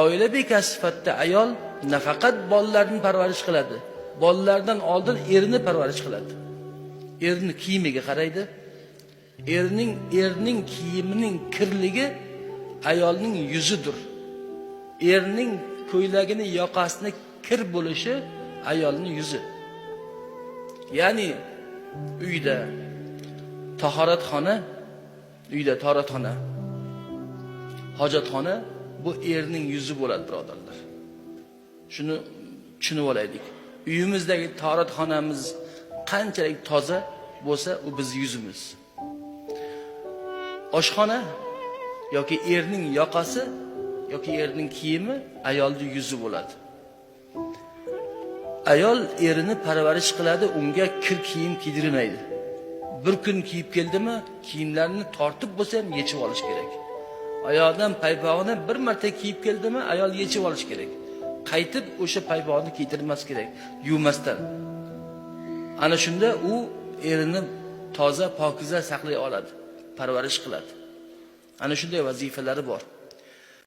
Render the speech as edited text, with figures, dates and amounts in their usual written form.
Oila bekasi sifatida ayol nafaqat bolalarini parvarish qiladi, bolalardan oldin erini parvarish qiladi. Erini kiyimiga qaraydi. Erning kiyimining kirligi ayolning yuzidir. Erning ko'ylagini yoqasini kir bo'lishi ayolning yuzi. Ya'ni uyda tahoratxona, uyda tahoratxona, hojatxona bu erning yuzi bo'ladi, birodarlar. Shuni tushunib olaylik. Uyimizdagi tahoratxonamiz qanchalik toza bo'lsa, u bizning yuzimiz. Oshxona yoki erning yoqasi yoki erning kiyimi ayolning yuzi bo'ladi. Ayol erini parvarish qiladi, unga kir kiyim kiydirmaydi. Bir kun kiyib keldimi, kiyimlarini tortib bo'lsa ham yechib olish kerak. Oyog'idan paypog'ini bir marta kiyib keldimi, ayol yechib olish kerak. Qaytib o'sha paypog'ini kiydirmas kerak, yuvmasdan. Ana shunda u erini toza, pokiza saqlay oladi, parvarish qiladi. Ana shunday vazifalari bor.